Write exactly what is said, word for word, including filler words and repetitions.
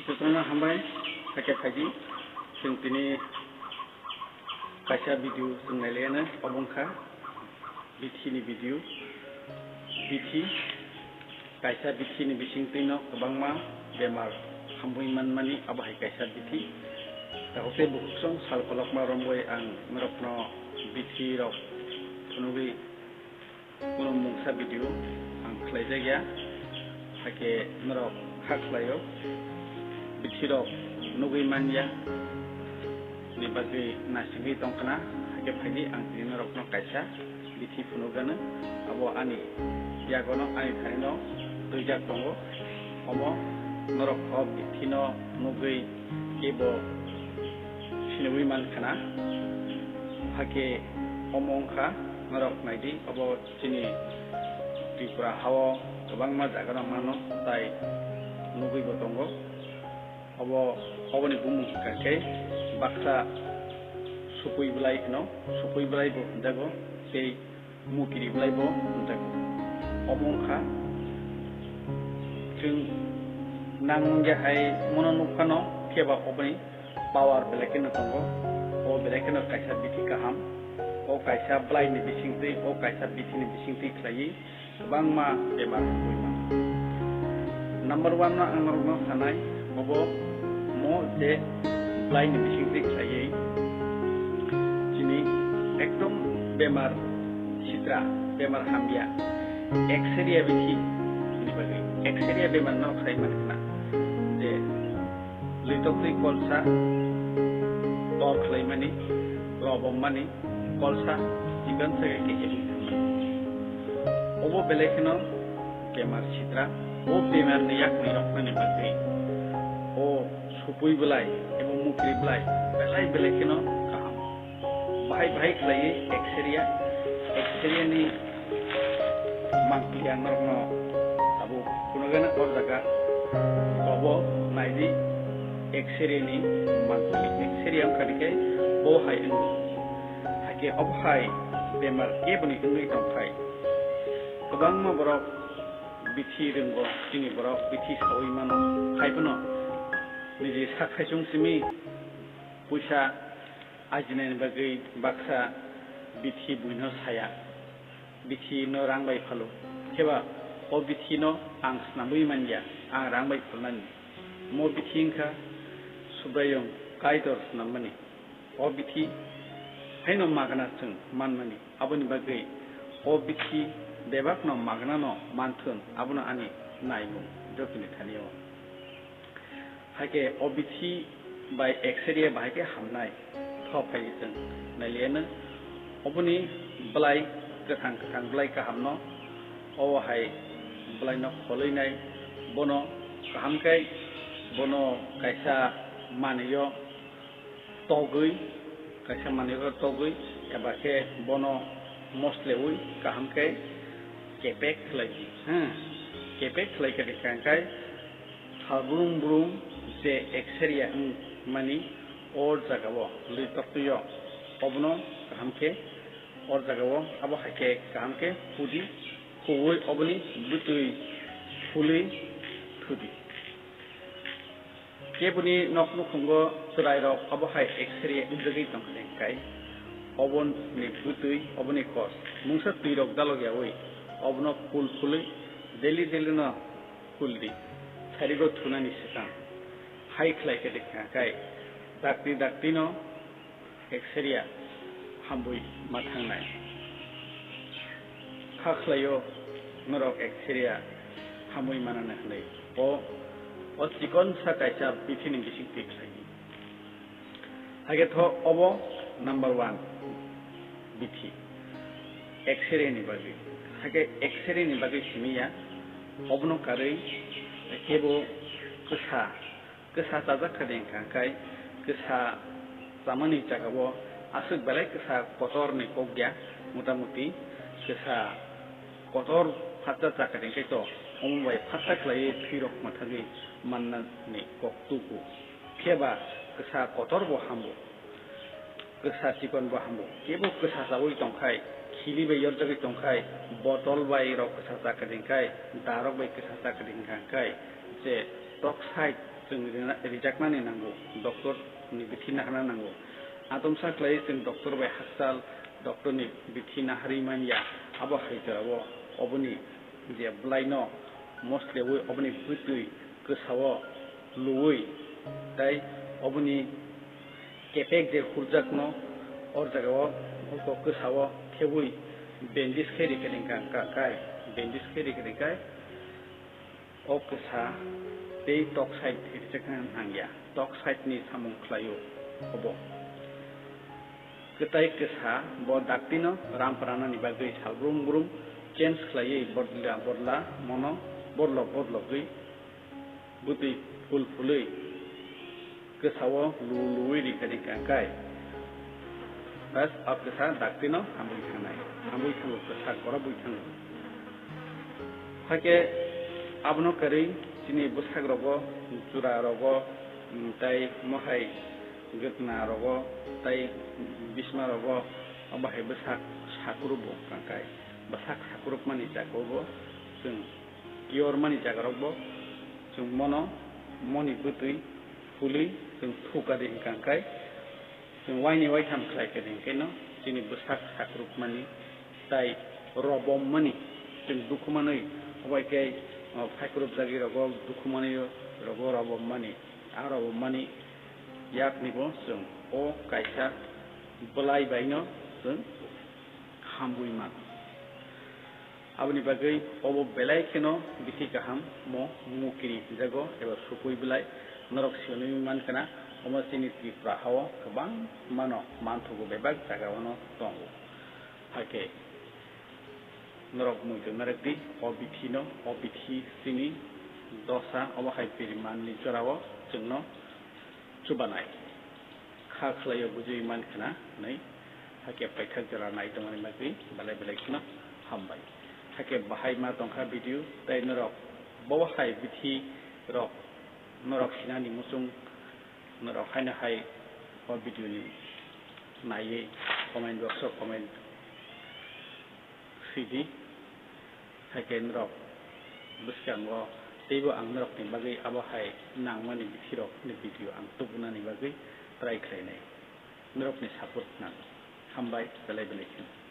Jotono hambai, hakhe phaidi, chwng tini kaisa video chwng nailaiyano, obo wngkha bithi ni video. Bithi, kaisa bithi ni bisingtwi no kwbangma bemar hamwi manmani, abo hai kaisa bithi. Tabuk tei bukhuk song sal kolokma romwi ang norokno bithi rok phunugwi Kuno mungsa video ang khlaijakya, hakhe norok kha khlaio, bithirok nugwi manya ni bagwi naisingwi tongkhna, hakhe phaidi ang tini norokno kaisa bithi phunukgano, abo ani yagono ani thanino twijak tongo, omo norok o bithino nugwi kebo sinugwi mankhna, hakhe omo wngkha norok naidi obo. Chini Tripura hao kwbangma jaga rok mano, tai nugwi bo tongo. Obo, oboni bumung hwnkha khe baksa supui bwlai hwno, supui bwlai bo hwnjago, tei mukiri bwlai bo hwnjago. Omo wngkha chwng nang wngya hai mono nukphano, phiya ba oboni power belai kheno tongo. O belai kheno kaisa bithi kaham. O kaisa bwlaini bisingtwi, o kaisa bithini bisingtwi khlaiwi kwbangma bemar hamwi mano. Number one no ang norokno sanai, obo mo je bwlaini bisingtwi khlaiwi chini ekdom bemar sitra, bemar hamya, Exeria bithi ni bagwi. Exeria bemar no khlai mani khna je Lwitokni kolsa tor khlaimani, robommani, kolsa chikon sa khe kehilwi thangmani. Obo belai kheno bemar sitra, o bemarni yakni roknani bagwi o supui bwlai ebo mukri bwlai belai belai kheno kaham. Bahai bahai khlaiwi Exeria, Exeria ni mangpili ang norokno tabuk phunugana o jaga obo naidi Exeria ni mangpili. Exeria wngkha khe bo hai wngwi. Hakhe obo hai bemar keboni wngwi tongkhai kwbangma borok bithi rwngo, chini borok bithi saui mano, hai phano niji sak saichung simi puisa ajinani bagwi baksa bithi buino saya, bithi no rang bai phalo, kheba o bithi no ang snamwi manya, ang rang bai phalnani. Mo bithi wngkha Subraiyung Kaitor snammani. O bithi haino magna chwng manmani, aboni bagwi o bithi bebakno magna no manthun, abono ani naimung jotoni thani o. Hakhe o bithi bai Exeria bahai khe hamnai. Tho phai chwng nailiyano. Oboni bwlai kwthang kwthang bwlai kahamno, o hai bwlaino kholwi nai. Bono kaham khe bono kaisa manwio togwi, kaisa manwio togwi eba khe bono moslewi kaham khe kepek khlai di, ha, kepek khlai khe rikha khe thal brum brum je Exeria wng mani o jagao lwi toktwio, obono kaham khe o jagao abo hai khe kaham khe pudi, phuwi oboni bwtwi phulwi thudi. Keboni nok nukhungo chwrairok abo hai Exeria wngjagwi tongkha hwnkhe, oboni bwtwi, oboni kos mungsa twirok dalok yaui obono kul phulwi daily daily no kul di, sarigo thunani swkang hai khlai khe rikha khe dakti dakti no Exeria hamwi ma thangnai. Kha khlaio norok Exeria hamwi manani hwnwi. O, o chikon sa kaisa bithini bising twi khlai. Hakhe tho obo number one bithi Exeria ni bagwi. Hakhe Exeria ni bagwi simi ya, obono karwi kebo kwsa Kwsa chajak kha de wngkha khe, kwsa chamani jagao aswk belai kwsa kotorni kok ya, mota moti kwsa kotor phatsa cha kha de wngkhe to, omo bai phatsa khlaiwi thwirok mwthagwi mannani kok tubu. Phiya ba kwsa kotor bo hambo. Kwsa chikon bo hambo. Kebo kwsa chaui tongkhai, khili bai yorjagwi tongkhai, botol bai rok kwsa cha kwdwngkhai, darok bai kwsa cha kwdwngkhai, je tok side Chwng rina-, rijaknani nango, doctor ni bithi naharna nango. Atomsa khlai chwng doctor bai hakchal, doctor ni bithi naharwi manya, abo hai jorao oboni je bwlaino moslewi oboni bwtwi kwsao luwi, tai oboni kepek je hurjakno or jagao oko kwsao thebwi bandage khe rikhe ringkha kai, bandage khe rikhe ringkai. O kwsa tei tok side rijak nang ya, tok side ni samung khlaio obo. Kwtai kwsa bo daktino ram pranani bagwi sal brum brum change khlaiwi bodla bodla mono bodlok bodlogwi bwtwi phul phulwi kwsao lu luwi rikha rikha kai. Bas, o kwsa daktino hamwi thangnai, hamwi thango, kwsa gorobwi thango. Hakhe abono kwrwi chini bwsakrogo, churarogo, mm, tai mohai gwknarogo, tai bismarogo, obo hai bwsak sakurubwi wngkha kai. Bwsak sakurukmani jagao bo chwng kiyormani jagarokbo chwng mono, moni bwtwi phulwi chwng thuka di hwnkha kai. Chwng waini waitham khlai khe hwnkhe no chini bwsak sakrukmani tai robommani chwng dukhu manwi, obo hai khe, o, phaikrupjagwi rogo dukhu manwi rogo robommani, a robommani yakni bo chwng o kaisa bwlai bai no chwng hamwi mano. Aboni bagwi obo belai kheno bithi kaham mo mukiri hinjago eba sukui belai norok sinui mankha na, omo chini Tripura hao kwbang mano manthogo bebak jaga ono tongo. Hakhe norok muitu narwk di o bithi no, o bithi chini dosa obo hai pirimanni jorao chwngno chubanai. Kha khlaio bujui man khna hwnwi, hakhe paithak jora nai tongmani bagwi belai belai kheno hambai. Hakhe bahai ma tongkha video, tei norok bo hai bithi rok norok sinani muchung norok haino hai o video ni naiwi comment box o comment sidi. Hakhe norok bwskango teibo ang norokni bagwi abo hai nangmani bithirokni video ang tubunani bagwi try khlainai. Norokni support nango. Hambai, belai belai kheno.